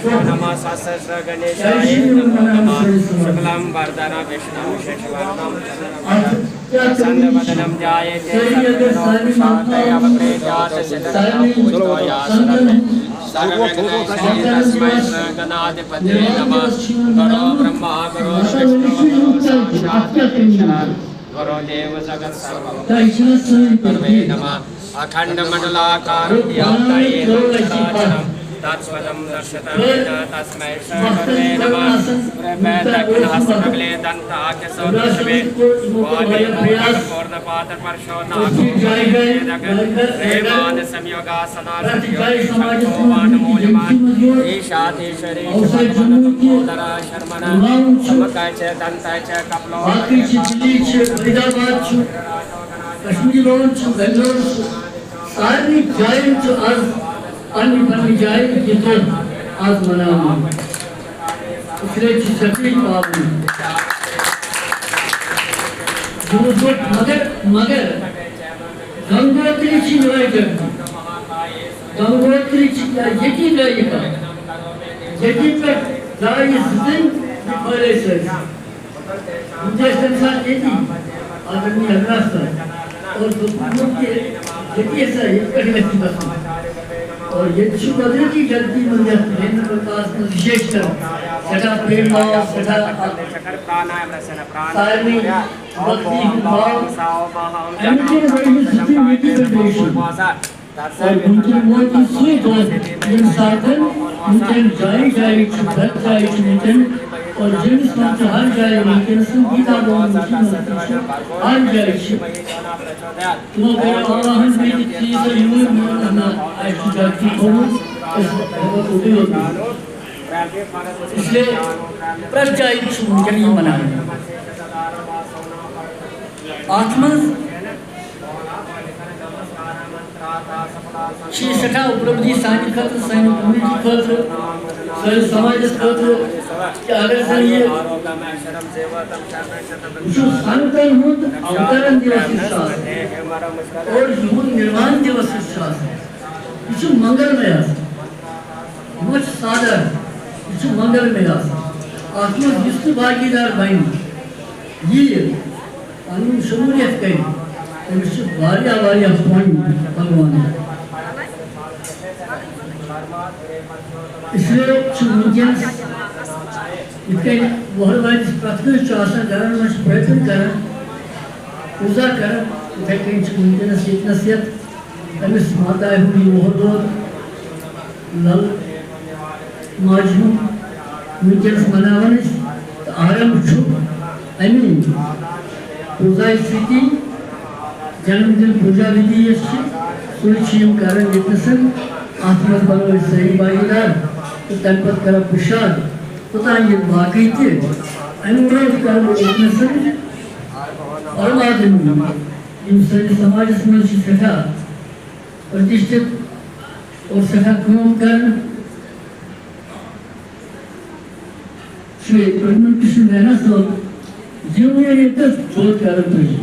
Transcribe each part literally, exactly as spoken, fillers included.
नमः सहस्रगणेशाय नमो नमः। शुक्लं वरदं विष्णुं शशिवर्णं चतुर्भुजं प्रसन्नवदनं ध्यायेत् सर्वविघ्नोपशान्तये। अवघ्नेयाः सिद्धसद्गुणपूजितो यः सुरते सर्वविघ्नैः श्रीतस्मै श्रीगणाधिपतये नमः। गुरो ब्रह्मा गुरो विष्णु गुरो साक्षात् परमेश्वर गुरो देव जगत सर्वं तस्मै गुरवे नमः। अखंड मंडलाकारं व्याप्तं येन चराचरं तत्पदं दर्शितं येन तस्मै श्री गुरवे नमः। गुरवे दक्षिणहस्तकमले दन्ताख्यसोदशमे वामे पूर्णपादपर्शो नाभो श्रीमान संयोगासनासनयोगी शंखो वाणमूलवान् ईशाधीश्वरी शमनमनम्बोदरा शर्मण समकाय च दन्ताय च कपलो बाकी से दिल्ली से फरीदाबाद से کشمیٖری لون چھُ، بنگلور چھُ، سارنٕے جایَن چھُ آز پننہِ پننہِ جایہِ یہِ دۄہ آز مناوان۔ اس لیے چھُ سٮ۪ٹھٕے پاوُن۔ یِمو دوٚپ، مگر، مگر گنگوتری چھِ یِہوٚے جگہ۔ گنگوتری چھِ ییٚتی درٛاے یہِ کَتھ۔ ییٚتی پٮ۪ٹھ درٛاے یہِ زٕ دِن، یہِ پھٲلے سٲرسٕے۔ وٕنکیٚس تَمہِ ساتہٕ ییٚتی آدرنی حضرات صٲب اور دوٚپُکھ کہ ییٚتی ہسا ییٚتہِ پٮ۪ٹھ گژھِ یہِ گژھُن۔ اور ییٚتہِ چھُ قۄدرٔتی غلطی منٛز یَتھ رینٛدر پرکاش منٛز وِشیش کر سٮ۪ٹھاہ پیڑ باو، سٮ۪ٹھاہ اَکھ سارنٕے وقتی ہُنٛد باو۔ اَمہِ کِنۍ روزِ سُہ تہِ ییٚتی پٮ۪ٹھ بیٚیہِ چھُ۔ اور وٕنکیٚن ووت یہِ سُے دۄہ، ییٚمہِ ساتہٕ وٕنکیٚن جایہِ جایہِ چھُ، پرٛٮ۪تھ جایہِ چھُ وٕنکیٚن، اور ییٚمِس منٛز چھُ ہر جایہِ وٕنکیٚنَس ییٖتیٛاہ دۄہ وٕنکیٚنَس ہر جایہِ چھِ۔ تِمو کٔرِو آواہَن بیٚیہِ تہِ چیٖز تہٕ یِمَن ووٚنُکھ نہ، اَسہِ چھُ جگتی تھوٚومُت، أسۍ ہٮ۪کو اوٚتُے یوت گٔژھِتھ۔ اس لیے پرٛٮ۪تھ جایہِ چھُ وٕنکیٚن یہِ مَناونہٕ۔ اَتھ منٛز چھِ یہِ سٮ۪ٹھاہ اُپلبدھی سانہِ خٲطرٕ، سانہِ community خٲطرٕ، سٲنِس سماجس خٲطرٕ، کہِ اگر زن یہِ وٕچھو، سنتن ہُنٛد اوتارن دیوس یُس چھُ آسان اور یِہُنٛد نِروان دیوس یُس چھُ آسان، یہِ چھُ منگل مے آسان، یہِ ما چھُ سادھارن، یہِ چھُ منگل مے آسان۔ اتھ منٛز یُس تہِ باقی دار بنہِ، یہِ پنٕنۍ شموٗلیت کرِ، تٔمِس چھِ واریاہ، واریاہ پۄنٛڈ بھگوانَس۔ اس لیے چھُ وٕنکیٚنَس یِتھ کٔنۍ وۄہَر وٲلِس پرٛٮ۪تھ کٲنٛسہِ چھُ آسان، گرَن منٛز چھِ بٲتَن کران، پوٗزا کران، یِتھَے کٔنۍ چھِ وٕنکیٚنَس ییٚتہِ نَس یَتھ أمِس ماتایہِ ہُنٛد یہِ وۄہَر دۄد لل ماجہِ ہُنٛد وٕنکیٚنَس مَناوان أسۍ، تہٕ آرمب چھُ اَمی پوٗزایہِ سۭتی، جنم دِن پوٗجا وِدھی یۄس چھِ، سُے چھِ یِم کَران ییٚتہِ نَسَن۔ اَتھ منٛز بَنو أسۍ سٲری بھاگیٖدار تہٕ تَمہِ پَتہٕ کَرو پُشاد، توٚتام ییٚلہِ باقٕے تہِ اَمہِ برٛونٛٹھ کَرو ییٚتہِ نَسَن اولادَن منٛز، یِم سٲنِس سماجَس منٛز چھِ سٮ۪ٹھاہ پرتشٹھت اور سٮ۪ٹھاہ کٲم کران۔ شری پرمن کرشن رینا صٲب، یِم ییٚتہِ دۄد کران تُہۍ۔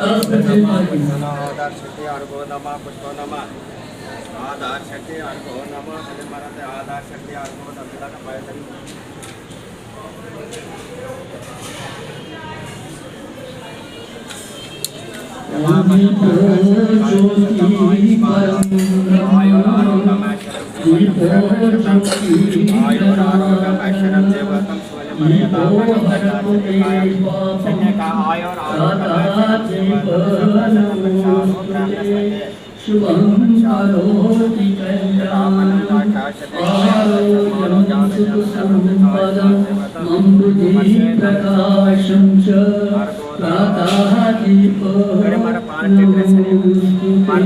आधार शक्ति अर्घो नमः, पुष्पो नमः। आधार शक्ति अर्घो नमः, आधार शक्ति अर्घो नमः। शुभं करोति कल्याणम् आरोग्यं सुखसम्पदम् अम्बुदीप्रकाशं च प्रातः दीपो नमोऽस्तु ते।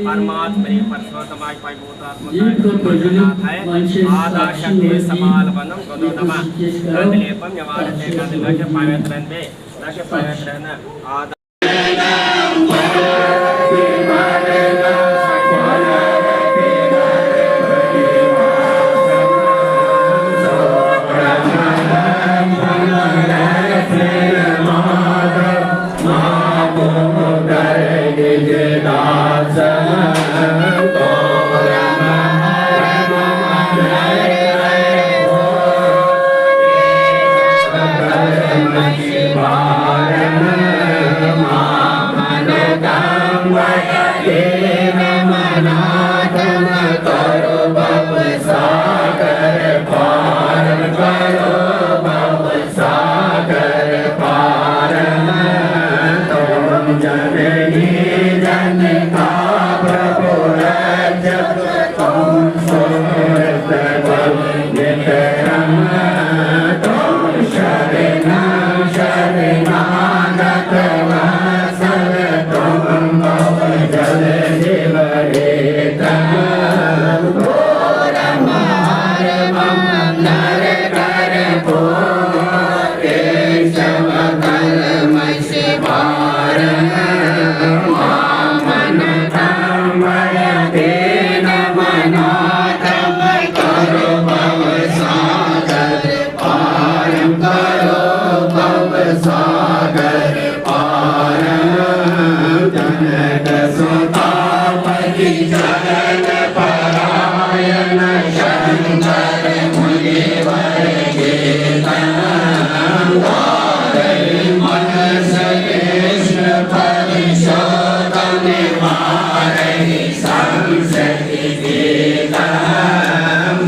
परमात्मा परशुराम दीप को प्रज्वलित मंचे आधा साक्षी शक्ति होती समालवनम गदो दीप नमः। चित्त करो। गंधलेपम यवान से गंध लक्ष्य पवित्र बे, लक्ष्य पवित्र न आधा पारं मामनुकम्पय दीनमनाथं कुरु भवसागर पारं कुरु भवसागर पारं। त्वं जननी जनिता प्रभु रक्षक त्वं सुरक्षक त्वं नितरं त्वं शरणं शरणागतवत्सल त्वं भवजलधिवलितं घोरमहरमन्दरकरकोटि केशवकल्मष पारं मामनुकम्पय दीनमनाथं कुरु भवसागर पारं कुरु भवसागर पारं। जनकसुतापतिचरणपरायण शङ्कर मुनिवर गीतं गारय मनस कृष्ण परिशोधन मारहि संसति गीतं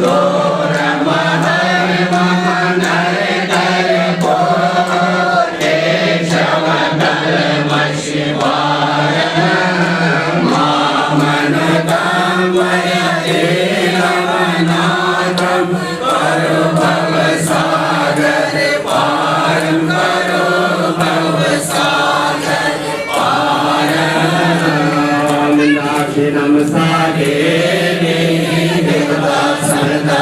घोरमहरमन्दरकरकोटि केशवकल्मष पारं मामनुकम्पय दीनमनाथं कुरु भवसागर पारं कुरु भवसागर पारं। दक्षिणं सा देवी देवता सदा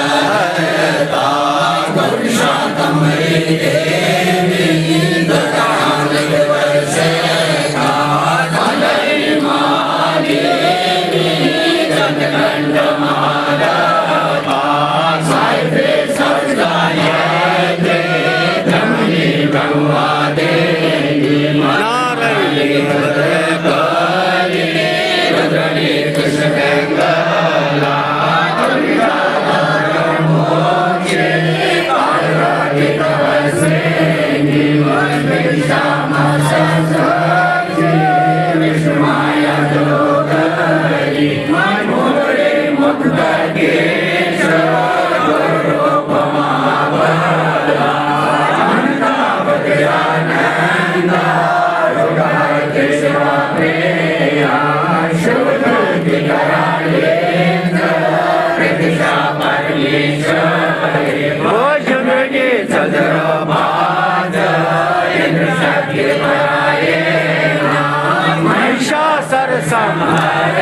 महिषासुर संहार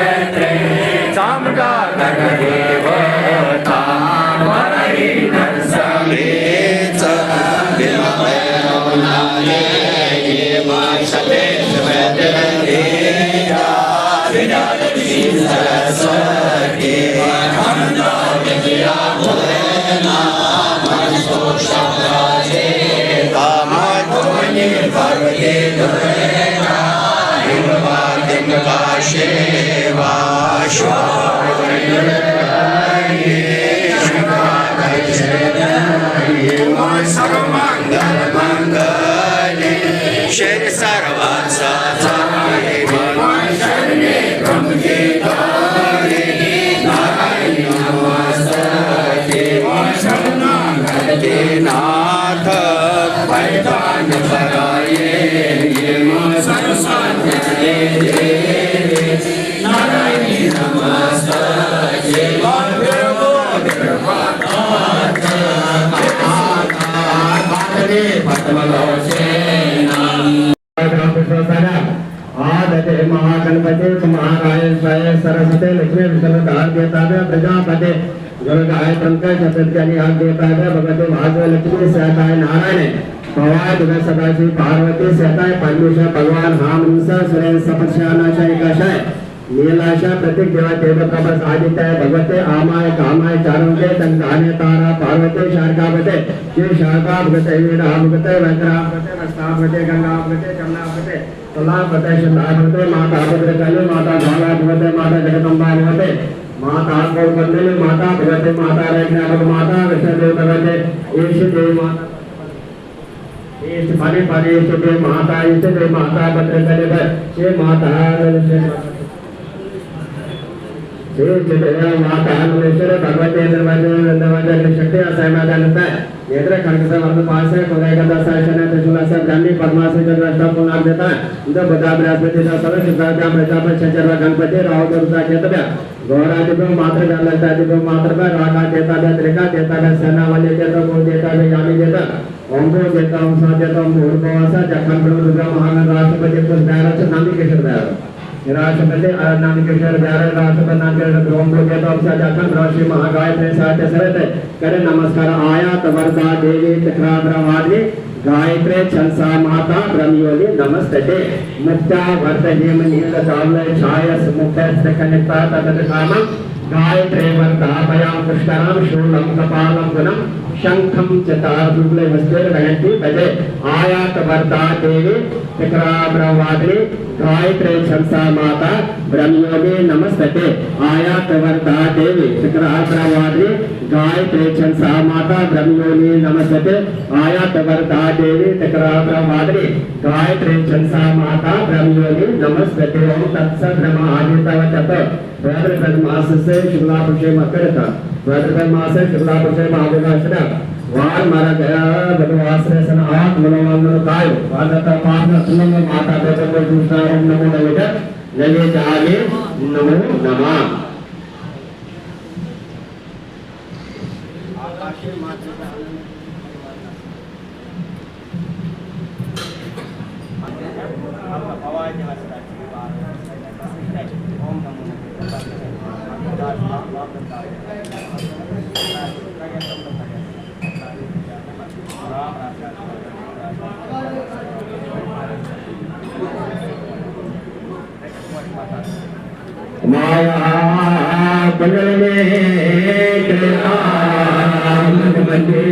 चामुंडा गण देवता बलहीन समेत भीम भैरव नागे ये मां सतेज वैद्य तेजा विराट सिंह सरस्वती खंडा विद्या भोलेना मन को शब्दाजे कामत ध्वनि पर्वती दुर्गा हिमवा गंगा शेवा शोभा सर्वमंगल मंगल शिव सर्व साधन नारायण नमस्ते नाथ परितान पराये ये मां सरस्वती देवी नारायणी नमस्ते पद्मलोचना। रामकृष्ण सारा आदते महागणपते महाराय साय सरस्वती लक्ष्मी विष्णु आद्यताव्य प्रजापते गुरुदाय पंकज चतुर्थ्यानि आद्यताव्य भगवते महादेव लक्ष्मी सहताय नारायणे भवाय दुर्गा सदाशिव पार्वती सहताय परमेश्वर भगवान हाम सा सुरेश सपक्षानाशाय काशाय नीलाशा प्रतीक देवा तेज प्रभास आदित्याय भगवते आमाय कामाय चारुंके चंद्राने तारा पार्वती शारकापते श्री शारकापते वीणापते वज्रापते वस्त्रापते गंगापते जमुनापते तुलापते शतापते माता भद्रकाली माता ज्वालापते माता जगदम्बापते माता कोकंदली माता भगवती माता रैज्ञापक माता विष्णुदेवते ईश देवी माता इष्ट फले फले इष्ट देव माता इष्ट देव माता भद्रकाली भ-, श्री माता श्री चित्त माता नमस्ते भगवते निर्वाचन नंदवाचन शक्ति असाय माता नंदा नेत्र खंड से वर्ग पास है कोले का दस आय शनि त्रिशूल से ब्राह्मी पद्मा से चंद्र अष्टम पूर्ण देता इंद्र बुधा बृहस्पति दस सर्व शुक्राचार्य प्रजापति शंकर गणपति राहु दुर्गा केतव्य घोरादिभ्यो मात्र गणलक्षादिभ्यो मात्र रागा देता त्रिका देता सेना वाले देता गो देता यामी देता ओम भो देता ओम सा देता ओम भूर्भुवः सा जखन ब्रह्म दुर्गा महागण राष्ट्रपति पुष्प राष्ट्रपति नंदी किशोर राष्ट्रपति अ, नंद किशोर प्यारे राष्ट्रपति नंद किशोर ओम भो देता ओम सा जखन ब्रह्म श्री महागायत्री साहित्य सहित करे नमस्कार आयात वरदा देवी तक्राद्रवादी गायत्री छंसा माता ब्रह्मयोनि नमस्तते मुक्ता वर्त हेम नील कावल छायस मुक्त कनिता तदत कामम गायत्री वरदाभयां पुष्करां शूलं कपालं गुणं शंखं चतारशूले हस्ते वहन्ती भजे आयात वरदा देवी विक्रामवादिनी गायत्री छंसा माता ब्रह्मयोनि नमस्तते आयात वरदा देवी विक्रामवादिनी गायत्री छंसा माता ब्रह्मयोनि नमस्तते आयात वरदा देवी विक्रामवादिनी गायत्री छंसा माता ब्रह्मयोनि नमस्तते ओम तत्सत ब्रह्म आदितव चत भाद्रपद मास से शुक्ला पक्ष मकर था भाद्रपद मास से शुक्ला पक्ष महाविनाशना वार मारा गया बदवासरे सन आठ मनोमन काय वादता पाप न सुनम माता पिता को दूसरा ओम नमो नमः नमो जागे नमो नमः माया बंगल में तेरा मंदिर